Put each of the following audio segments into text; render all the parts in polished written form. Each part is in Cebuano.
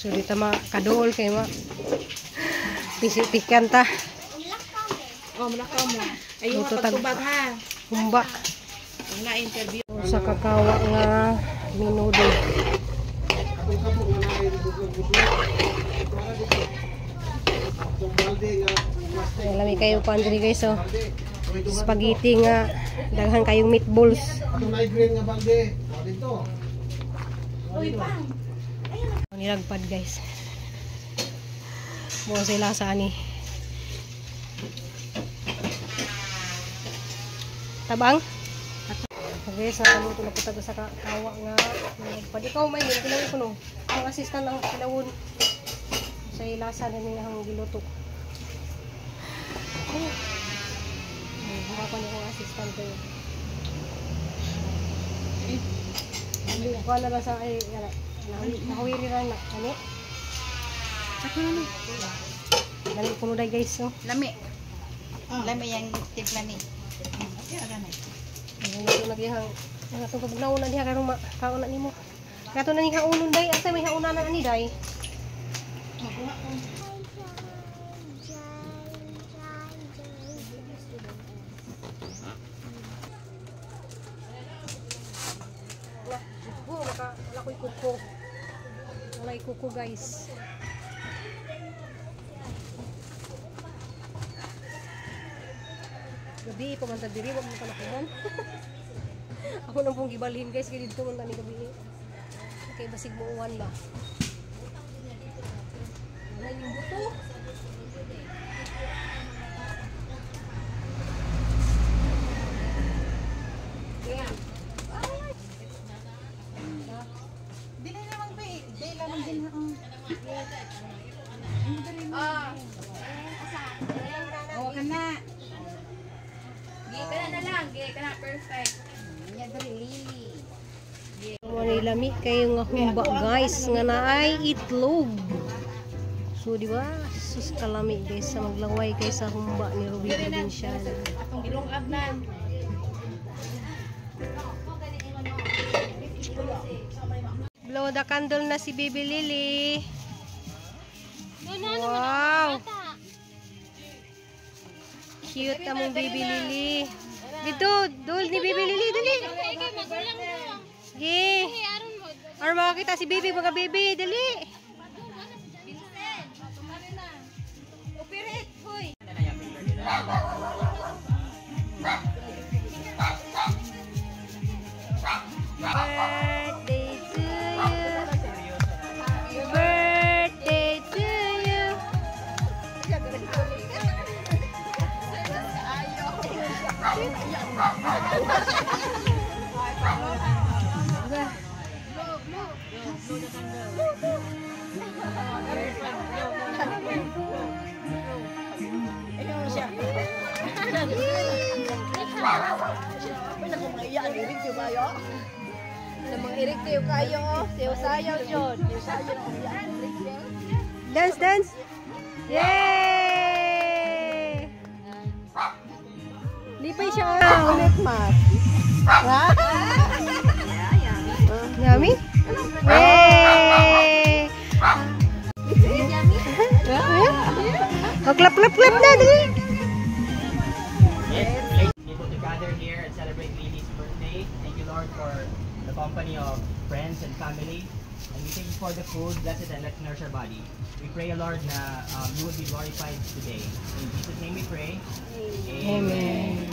So dito ma kaduol kay ma. Pisi-pikan ta. Oh, malakaw mo. Ayun, Luto tag- pagtubag ha. Humba. Ang na-interview. Sa kakawa nga minudo. Ay, lami kayo pa diri guys oh. Spaghetti nga daghan kayong meatballs. Atong light green nga balde. O dito. Nilagpad guys. Mo sila sa ani. Tabang? Okay, sa kaluto na putag sa kawa nga nilagpad. Ikaw may min kilawon ko no. Ang assistant ang kilawon. Sa lasa na niya ang giluto. Oh. Ay, ko ni akong assistant ko. Hindi ko na lang sa ay nakawiri ra na ani. Ako na no. Dali ko day guys oh. Lami. Lami yung timpla ni. Okay, ara na. Ano na gihang ang atong pagnaon na diha karon kaon na nimo. Kato na ning haunon day, asa may hauna na ani day. Wala, kuko, maka, wala ko'y kuko. Wala kuko guys. Gabi, pamanta diri, wag mo kanakuman. Ako nang pong gibalhin guys, kaya dito man tani gabi. Okay, basig mo uwan ba? Wala yung buto. Dili naman ba eh. Dili lang din ha. Oh, kana. Gi ka na na lang, gi ka na perfect. Nya diri lili. Lami kayo nga humba guys, nga naay itlog. So di ba? Sus kalami guys sa maglaway kay sa humba ni Ruby Provincial. Atong gilungab na. Blow the candle na si Baby Lily. Wow! Cute among Baby Lily. Dito, dul ni Baby Lily, dali. Gi. Aron makakita si baby, mga baby, dali. Birthday to you. Birthday to you. Dance, dance. Yay! Lipay siya. Ulit, ma. Yummy? Yay! Yummy? Oh, clap, clap, clap na. Dali. Able to gather here and celebrate Lily's birthday. Thank you, Lord, for the company of friends and family. And we thank you for the food, bless it, and let's nourish our body. We pray, Lord, na you will be glorified today. In Jesus' name we pray. Amen.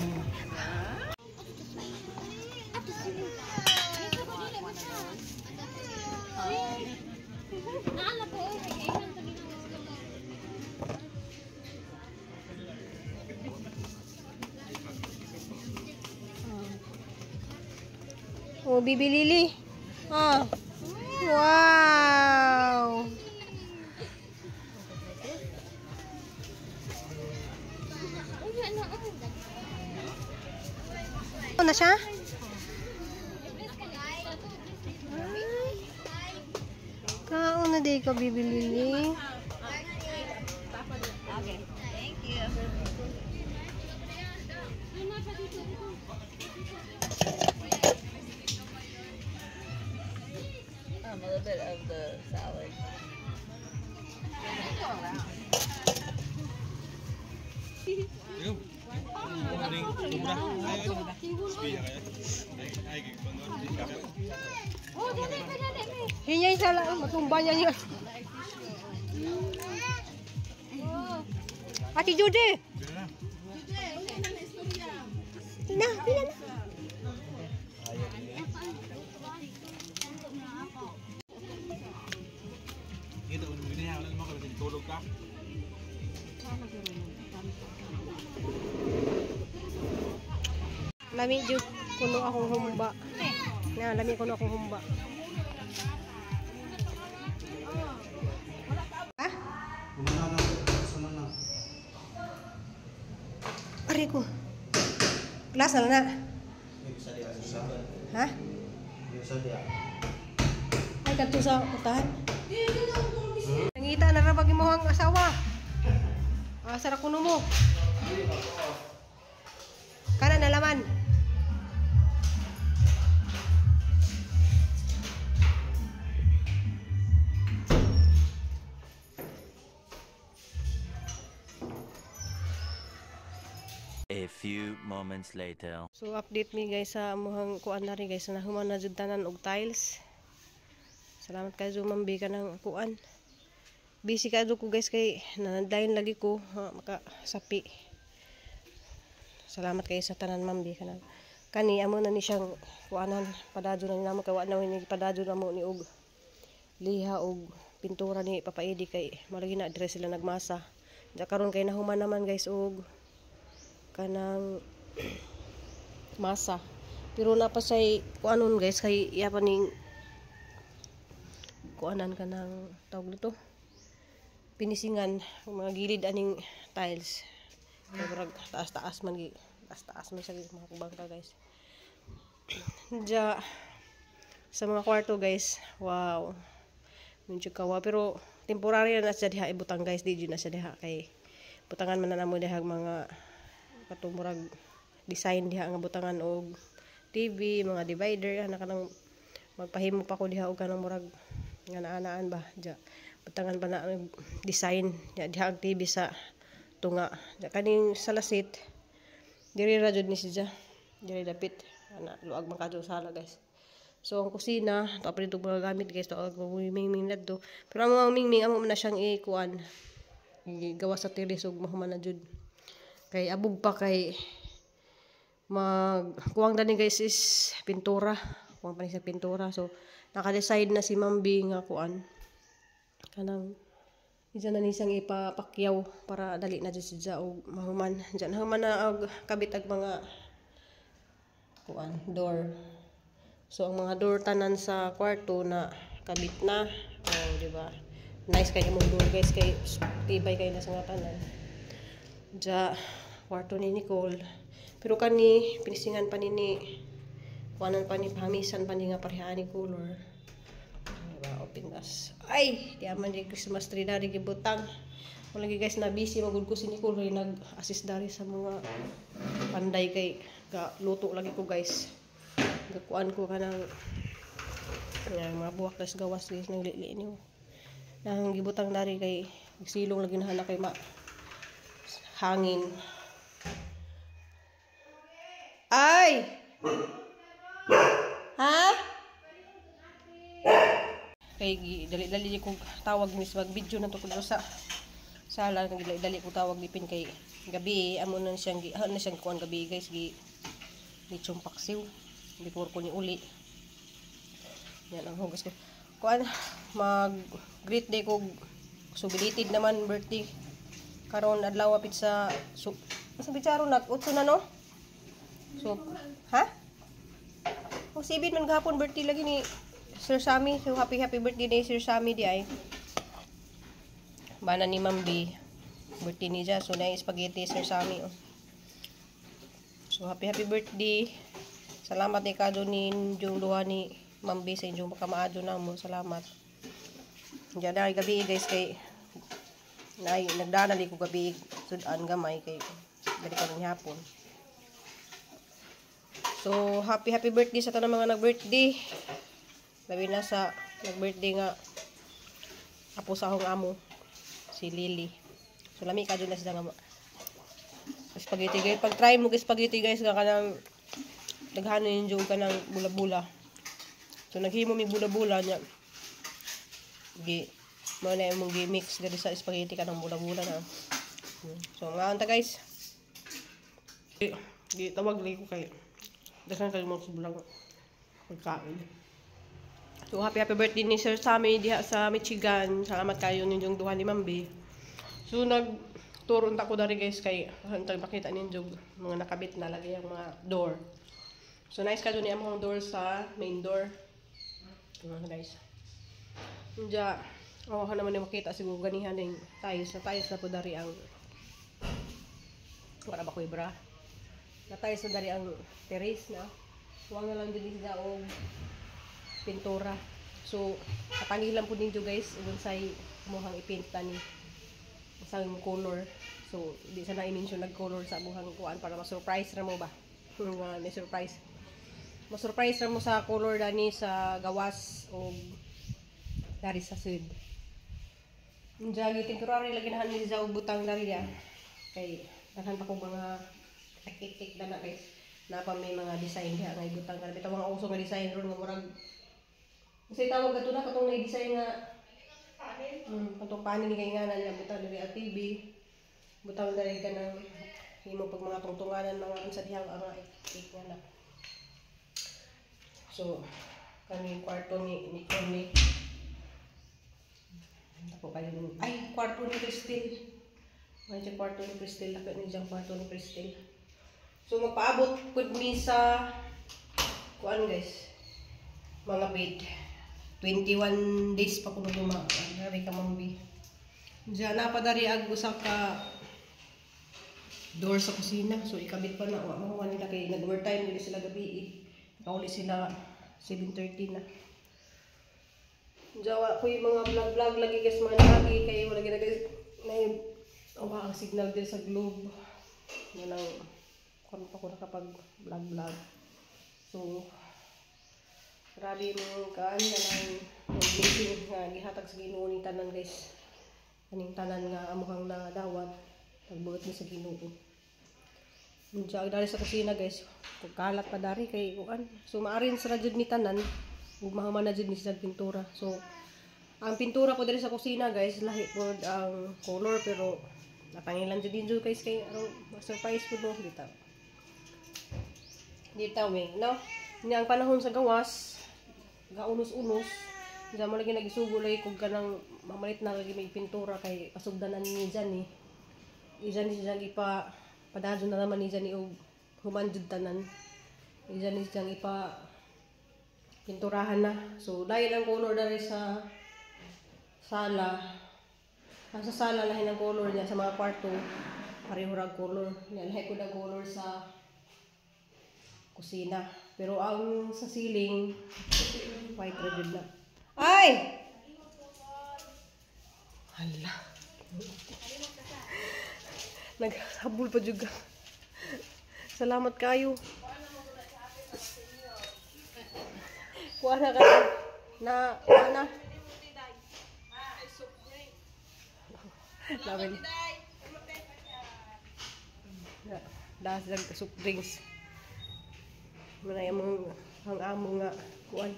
Oh, Baby Lily. Oh. Wow. Ano na siya? Ay. Kaon na di ka, Baby Lily. Okay. Thank you. A little bit of the salad. sala, matumba niya niya. Ate Judy! Na, pila na. Ito, ginayalan mo kasi tulog ka. Lami jud kuno akong humba. Na, lami kuno akong humba. Ha? Aray ko. Glass na na. Ha? Ay, kadto sa utahan. Nangita na ra bag imong asawa. Asa ra kuno mo? Kana na laman. A few moments later. So update me guys sa amuhang kuan na rin guys, nahuman na jud tanan og tiles. Salamat kay Ma'am B kanang kuan. Busy ka ko guys kay nanadayon lagi ko ha, makasapi. Salamat kay sa tanan Ma'am B kanang kani amo na ni siyang kuanan padadyo na namo kay wa na ni padadyo na mo ni og liha og pintura ni Papa Eddie kay malagi na dire sila nagmasa. Ja karon kay nahuman naman guys og kanang masa. Pero na pa say kuanon guys kay iya pa ning kuanan kanang tawag nito pinisingan mga gilid aning tiles. Kay murag taas-taas man gi, taas-taas man sa mga bangka guys. Ja sa mga kwarto guys, wow. Medyo kawa pero temporary na siya diha ibutang guys, di jud na siya diha kay butangan man na namo diha mga katumurag design diha nga butangan og TV, mga divider ana kanang magpahimo pa ko diha og kanang murag nga naanaan ba ja butangan pa na design diha, diha ang TV sa tunga. Ja kaning sa lasit diri ra jud ni siya, diri dapit ana luag man kadto sala guys. So ang kusina to pa dito mga gamit guys, to og mingming nadto pero ang mga mingming amo man na siyang ikuan gawa sa tiris ug mahuman na jud. Kay abog pa kay magkuwang dani guys is pintura. Kuwang pa ni sa pintura. So naka-decide na si Ma'am B nga kuan. Kanang isa na ni siyang ipapakyaw para dali na jud siya og mahuman. Diyan human na og kabit ag mga kuan door. So ang mga door tanan sa kwarto na kabit na. Oh, di ba? Nice kay imong door guys kay tibay kay na sa nga tanan. Ja, kwarto ni Nicole. Pero kani pinisingan pa ni kuanan pa ni pamisan pa ni nga parehaan ni color. Diba, open gas. Ay, di man di Christmas tree dari gibutang. Wala lagi guys na busy magud ko si Nicole rin nag-assist dari sa mga panday kay ga luto lagi ko guys. Gakuan ko kanang mga buwak tas gawas guys nang lili niyo. Nang gibutang dari kay silong lagi nahala kay ma hangin. Ay! Ha? Kay dali-dali ko tawag mis mag-video na to ko sa sala, dali-dali ko tawag dipin kay gabi amo na siyang na siyang kuan gabi guys gi lechong paksiw before ko ni uli. Yan ang hugas ko. Kuan mag greet day ko so belated naman birthday karon adlaw apit sa so sa bitsaro nag 8 na no. So ha? O sibid man gahapon birthday lagi ni Sir Sammy. So happy happy birthday ni Sir Sammy di ay. Bana ni Ma'am B. Birthday ni ja. So na spaghetti Sir Sammy oh. So happy happy birthday. Salamat ni kado ni yung duha ni Ma'am B sa inyong makamaadyo na mo. Salamat. Diyan na gabi guys kay nay nagdanali ko gabi sudan gamay kay dali karon hapon. So happy happy birthday sa tanang mga nag-birthday. Labi na sa nag-birthday nga apo sa akong amo si Lily. So lami ka na sila nga spaghetti guys. Pag try mo spaghetti guys nga kanang daghanon yung kanang bula-bula. So naghimo mi bula-bula niya. Gi mao na imong gi-mix diri sa spaghetti kanang bula-bula na. So ngaon ta, guys. Gi, gi tawag lagi ko kay daghan kayo mga sobrang pagkain. So happy happy birthday ni Sir Sammy diha sa Michigan. Salamat kayo ninyong duha ni Ma'am B. So nag tour unta ko dari, guys, kay hantay makita ninyo mga nakabit na lagi ang mga door. So nice ka ni among door sa main door. Ano, guys. Diya, oh, naman ni makita siguro ganihan ning tiles na po dari ang wala ba ko bra. Na tiles na dari ang terrace na. Huwag na lang din sila og pintura. So, kapangilan po ninyo, guys, ug unsay muhang ipinta ni isang color. So, di sa na i-mention nag-color sa amuhang kuan para ma-surprise ra mo ba? Nga ni surprise. Ma-surprise ra mo sa color dani sa gawas o dari sa sud. Diya gitintura rin lagi nahan ni sa butang dari ya. Kay daghan pa kong mga tik-tik na na, guys. Na pa may mga design diha nga ibutang kana bitaw mga uso nga design ron nga murag kasi tawag ato na katong na design nga katong panin ni kay nga na niya butang diri ang TV. Butang diri ka ng himo pag mga tungtunganan mga unsa diha ang mga ik nga na. So kani kwarto ni ni Connie. Ako kayo nun. Ay, kwarto ni Cristel. May siya kwarto ni Cristel. Laki ni diyang kwarto ni Cristel. So, magpaabot pud mi sa kuan, guys. Mga bed. 21 days pa ko duma. Dari ka mambi. Diyan na padari ag usa ka door sa kusina. So, ikabit pa na. Wa mahuwa nila kay nag-overtime dili sila gabi eh. Nakauli sila 7:30 na. Jawa ko yung mga vlog-vlog lagi, guys, mga lagi kay wala gina, guys, na wa ang signal din sa Globe. Yan ang kon pa ko nakapag vlog vlog. So grabe mo kaan na lang blessing nga gihatag sa Ginoo ni tanan, guys. Aning tanan nga amuhang nadawat pagbuot ni sa Ginoo. Unsa dari sa kusina, guys, kung kalat pa dari kay kuan. So maarin sa jud ni tanan ug mahuman na jud ni sa pintura. So ang pintura ko diri sa kusina, guys, lahi pod ang color pero napangilan jud din jud, guys, kay aron ma-surprise pud mo dito. Dito me, no? Nya ang panahon sa gawas, gaunos-unos, diyan mo lagi nagisugo lagi kog kanang mamalit na lagi may pintura kay pasugdanan ni dyan eh. Ijan ni dyan ipa padadyo na naman ni dyan og human jud tanan. Ijan ni dyan ipa pinturahan na. So dahil ang color dali sa sala, ang sa sala lahi ng color niya, sa mga kwarto pareho ra color. Niya lahi ko na color sa kusina. Pero ang sa ceiling white ra jud na. Ay! Hala. Naghabol pa juga. Salamat kayo. Kuha na ka. Na, kuha na. Laban. Das lang soft drinks. Manay among ang amo nga kuan.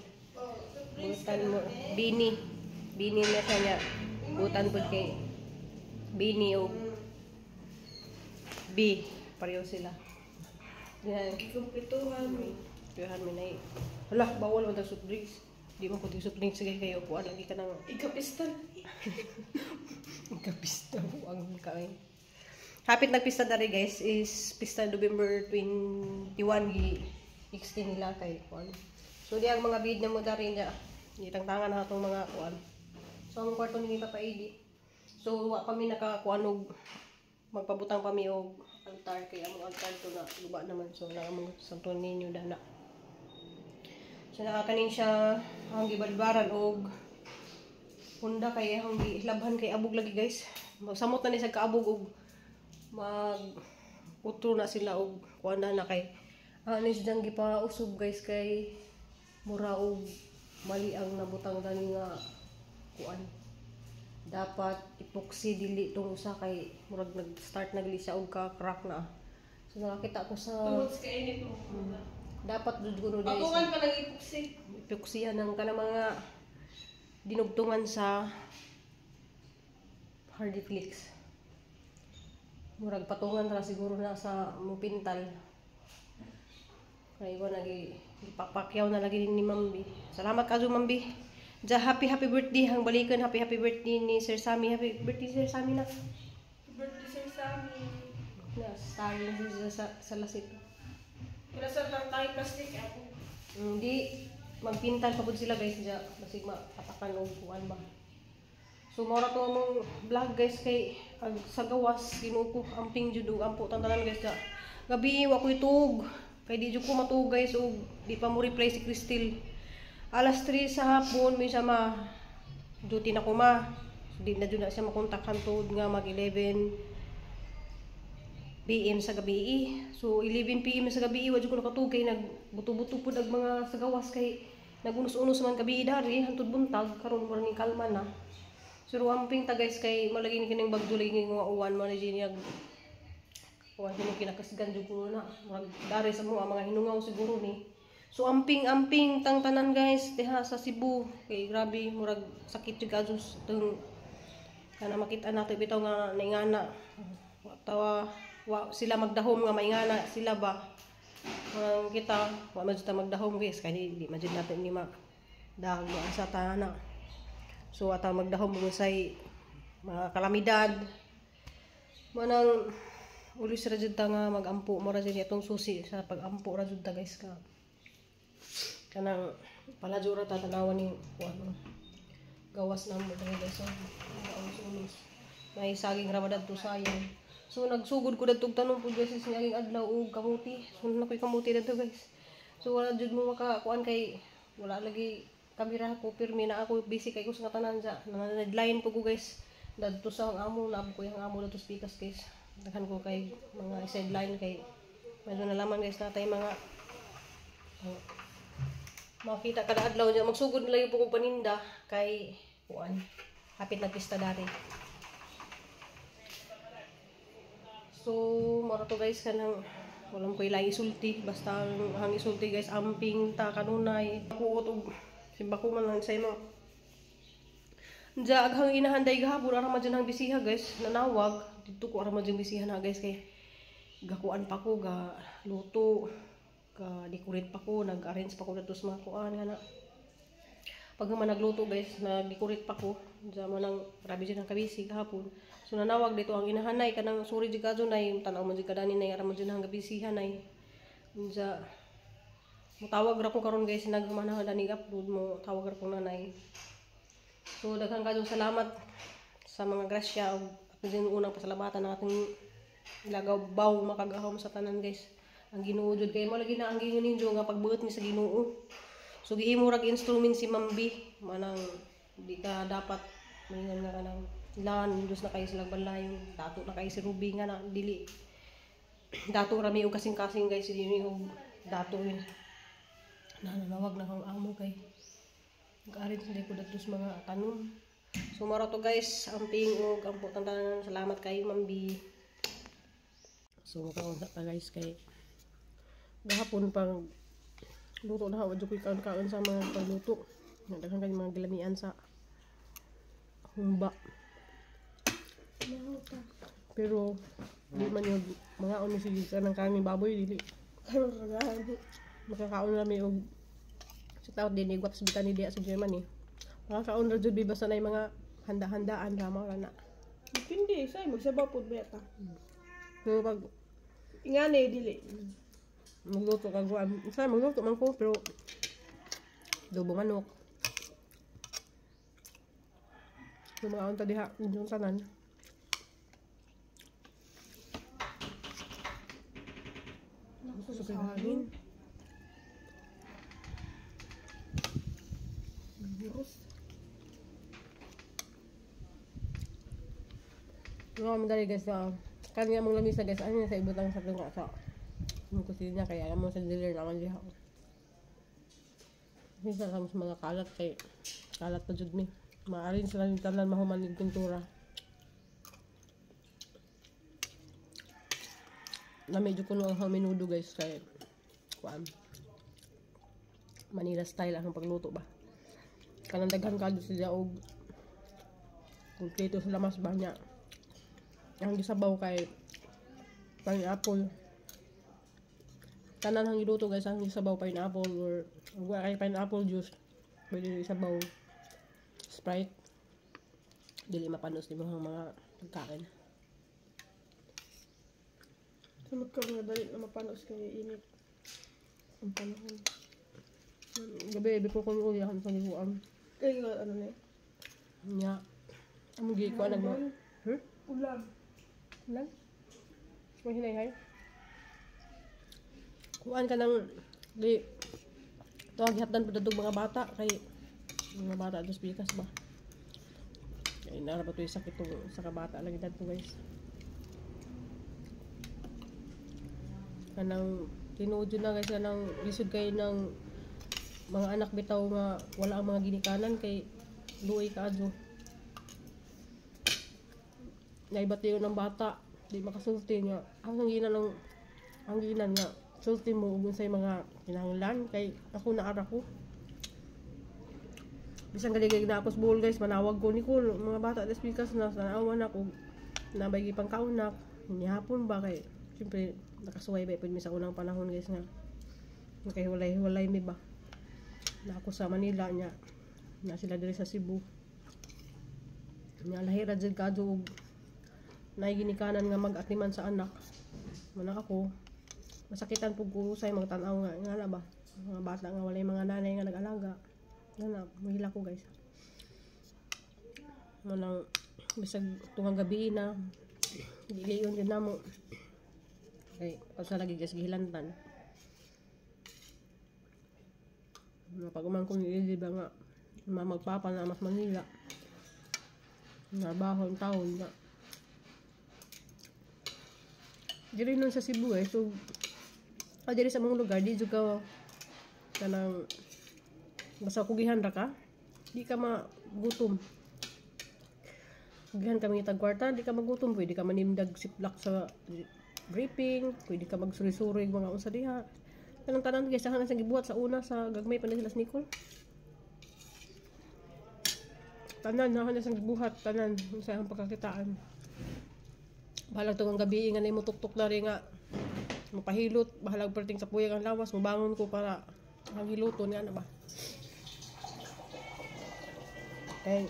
Butan mo bini. Bini na siya niya. Butan pud kay bini o B. Pareho sila. Yan. Gikumpletuhan mi. Kuhan mi na. Hala, bawal man tag soft drinks. Di man ko tig soft drinks sige kayo kuan lagi ka nang Ikapista. Kapista ang kain. Hapit nagpista dari, guys, is pista November 21 gi extend nila kay kuan. So di ang mga bid na mo dari niya. Gitangtangan na atong mga kuan. So ang kwarto ni Papa Edi. So wa pa mi nakakuan og magpabutang pa mi og altar kay among altar to na guba naman, so na among Santo Niño dana. So nakakanin siya ang gibadbaran og punda kay ang gilabhan kay abog lagi, guys. Magsamot na ni sa kaabog og mag utro na sila og kuan na na kay ani siyang gipausog, guys, kay mura og mali ang nabutang dani nga kuan. Dapat epoxy dili tong usa kay murag nag-start na gali siya og ka crack na. So nakakita ko sa Tungod sa kainit mo. Dapat jud kuno dai Patungan pa lang epoxy. Epoxy ng kanang mga Dinugtungan sa Hardy Flix. Murag patungan ra siguro na sa mupintal. Kay iba lagi ipapakyaw na lagi ni Mambi. Salamat kajo Mambi. Ja, happy happy birthday hang balikan, happy happy birthday ni Sir Sammy. Happy birthday Sir Sammy na. Birthday Sir Sammy. Na star na siya sa lasit. Wala sa tayo plastic ako. Hindi magpintal pa pud sila guys ja, basig mapatakan og kuan ba. So mao ra to among vlog guys kay ag sa gawas Ginoo ko amping jud og ampo tanan guys ja. Gabi wa koy tuog kay di jud ko matuog guys og di pa mo reply si Cristel. Alas 3 sa hapon may sama duty na ko ma. So, di na jud na siya makontakhan tuod nga mag 11 PM sa gabi. So 11 PM sa gabi wa jud ko nakatuog kay nagbuto-buto pud ang mga sa gawas kay nagunos-unos man gabi dari hantud buntag karon mura ning kalma na. So amping ta guys kay malagi ni kining bagdo lagi nga uwan man ni niya kuan kini kinakasgan jud ko na murag dari sa mo ang mga hinungaw siguro ni. So amping-amping tang tanan guys diha sa Cebu kay grabe murag sakit jud adtos tung kana makita nato bitaw nga naingana. Wa tawa wa sila magdahom nga maingana sila ba. Ang kita wa man jud ta magdahom guys kay di man jud natin ni ma dahog sa tanan. So ata magdahom mo say mga kalamidad. Manang ulis ra jud ta nga magampo mo ra jud atong susi sa pagampo ra jud ta guys ka. Kanang paladyo ra ta tanawan ni kuan gawas na mo diri guys. So unos may saging ra ba dadto sayang. So nagsugod ko dadto tanom pud guys sa niaging adlaw og kamuti. So na koy kamuti dadto guys. So wala jud mo makakuan kay wala lagi kamera ko pirmi na ako busy kay ko sa tanan sa deadline po ko guys. Dadto sa ang amo naab ko yung amo dadto sa pikas guys. Daghan ko kay mga sideline kay medyo nalaman guys natay mga makita kada adlaw niya magsugod na lang po kog paninda kay kuan hapit na pista dari. So mora to guys kanang walang koy laing isulti basta ang isulti guys amping ta kanunay kuot og simba ko man lang sa imo. Diya aghang inahanday gahapon ara man dyan ang bisiha guys nanawag didto ko ara man dyan bisiha na guys kay gakuan pa ko ga luto ga decorate pa ko nag-arrange pa ko dadto sa mga kuan nga na. Pag man nagluto guys nag-decorate pa ko diya man ang grabe dyan ang kabisi gahapon. So nanawag dito ang inahanay kanang sorry jud kadto nay tan-aw man jud kadani nay ara man dyan ang gabisiha nay. Diya mutawag ra ko karon guys nagmanahan ani upload mo tawag ra ko nanay. So daghan kayong salamat sa mga grasya ug ako din unang pasalamatan ang ating lagaw baw makagahom sa tanan guys. Ang Ginoo jud kay mo lagi na ang gingon ninyo nga pagbuot mi sa Ginoo. So gihimo rag instrument si Mambi manang di ka dapat maingon nga kanang lan dus na kayo sa balay dato na kayo si Ruby nga na dili dato ra mi og kasing-kasing guys dili mi og dato yun. Nanawag na kang amo kay nag-arrange na ko dadto sa mga tanom. So mara to guys, amping og ampo tanan. Salamat kayo Mambi. So makaon sa ta guys kay gahapon pang luto na wa jud koy kaon-kaon sa mga pagluto. Daghan kay mga gilamian sa humba. Pero di man yun mga ono sige kanang kanin baboy dili. Makakaon ra mi og sa tawag din ni Guaps Bitani diya sa Germany. Makakaon ra jud basta na mga handa-handaan ra mao ra na. Depende say magsabaw pud ba ta. Pero pag ingani dili magluto ka kuan, say magluto man ko pero adobo manok. So mga unta diha inyong tanan. Gusto sa hangin. Mga madali guys na kanya mong lamisa guys, ano sa ibutang sa tunga sa yung kusina kaya alam mo sa dealer naman diha. Minsan sa mga kalat kay kalat pa jud mi. Maarin sila yung tanan mahuman yung pintura. Na medyo kuno ang menudo guys kay kuan. Manila style ang pagluto ba. Kanang daghan kadto sila og kumpleto sila mas ba niya. Ang gisabaw kay pineapple. Tanan ang giluto, guys, ang gisabaw pineapple or wala kay pineapple juice. Pwede rin isabaw Sprite. Dili mapanos ni mga pagkain. Samot ka nga dali na mapanos kay init ang panahon. Gabi, before ko ulihan sa liguan. Kay nga ano ni? Nya. Amo gi ko nag. Huh? Ulam. Lang. May hinay. Kuan ka ng di tuwag hatdan pud mga bata kay mga bata dos bikas ba. Kay nara ba to sakit tong sa kabata lagi dadto, guys. Kanang tinuod jud na, guys, kanang lisod kay ng mga anak bitaw nga wala ang mga ginikanan kay luoy kaadyo. Naibatiyo ng bata, di makasulti nga. Ang ginan ng ang ginan nga sulti mo ug unsay mga kinahanglan kay ako naara ko. Bisan gali na ako sa Bohol, guys, manawag ko ni Nicole, mga bata des pikas na tanawan ako nabay gipang kaunak nihapon ba kay siyempre nakasuway ba pud mi sa unang panahon, guys, nga nakahiwalay-hiwalay mi ba na ako sa Manila nya na sila diri sa Cebu nya lahi ra jud kadto og naay ginikanan nga mag-atiman sa anak. Mana ako masakitan pug ko sa mga tan-aw nga nga na ba mga bata nga walay mga nanay nga nag-alaga nga na mahila ko, guys. Manang bisag tungang gabi na gilayon jud namo kay pag lagi, guys, gihilantan. Pag umangkon ni Lily ba nga magpapa na mas Manila trabaho ang taon na diri nun sa Cebu eh. So diri sa mga lugar di jud ka kanang basta kugihan ra ka, di ka magutom. Kugihan kami tag kwarta, di ka magutom. Pwede ka manimdag siplak sa briefing, pwede ka magsuri-suri mga unsa diha. Kanang tanan, guys, sa sa gibuhat sa una sa gagmay pa na sila sa Nicole. Tanan na sa gibuhat tanan sa ang pagkakitaan. Bahalag tungang gabi nga na mo tuktok na rin nga mapahilot, bahalag perting sa puyag ang lawas, mobangon ko para ang hiluton nga na ba. Kay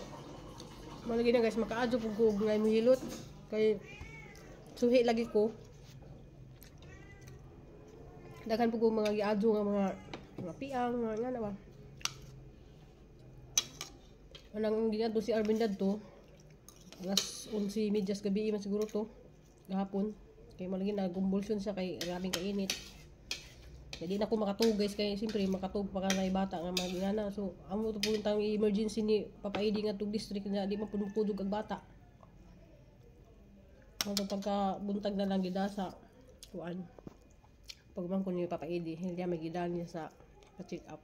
malagi na, guys, makaadyo pug ko nga mo hilot kay suhi lagi ko. Daghan pug ko mga giadyo nga mga piang mga nga na ba. Anang ginadto si Arvin dadto alas 11:30 gabi man siguro to gahapon kay malagi na convulsion siya kay grabing kainit. Kaya di na ako makatug, guys, kay siyempre makatug pa ka na bata nga mga gingana. So amo to puntang emergency ni Papa Edi nga tug district na di man pud mukudog ang bata. Ang pagka buntag na lang gida sa kuan. Pagman ko ni Papa Edi, hindi may gida niya sa pa-check up.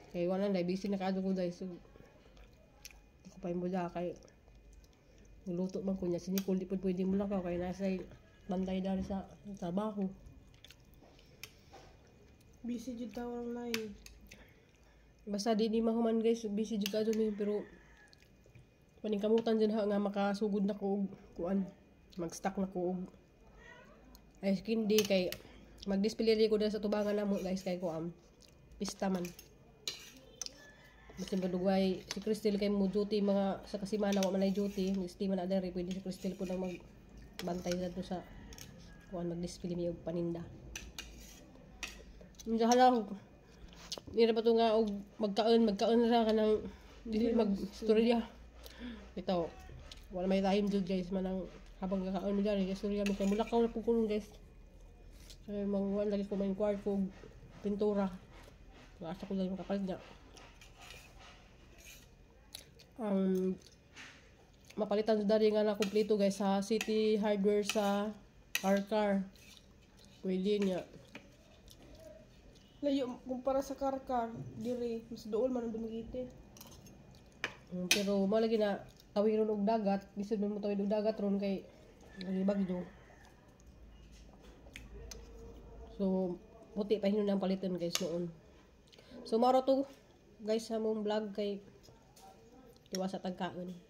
Kay wala na busy na kaadto ko, guys. So ako pa yung buda kay luto man ko niya si Nicole di pud pwede mo lakaw kay nasa bantay dali sa trabaho. Busy jud taw ang line. Basta di ni mahuman, guys, busy jud ka mi pero paningkamutan jud ha nga makasugod na ko og kuan, mag-stock na ko og ice candy kay mag-display ko dahil sa tubangan namo, guys, kay kuan pista man. Basta badugay si Crystal kay mo duty mga sa kasimana wa man ay duty, mag-stay man na diri, pwede si Crystal po nang magbantay dadto sa kuan, mag-display mi og paninda. Unsa hala nira ba to nga og magkaon ra kanang dili magstorya. Ito wala may time jud, guys, manang habang kakaon mi diri istorya mi kay mulakaw na pud ko, guys. Kay mangwan lagi ko may kwarto og pintura. Asa ko lang makapalit na. Ang mapalitan dari nga na kumpleto, guys, sa City Hardware sa Carcar. Pwede niya. Layo kumpara sa Carcar, diri mas duol man ang Dumaguete. Pero mao lagi na tawiron og dagat, lisod man mo tawid og dagat ron kay lagi bagyo. So puti pa hinuon ang paliton, guys, noon. So mao ra to, guys, sa mong vlog kay Tiwa sa tagkaon.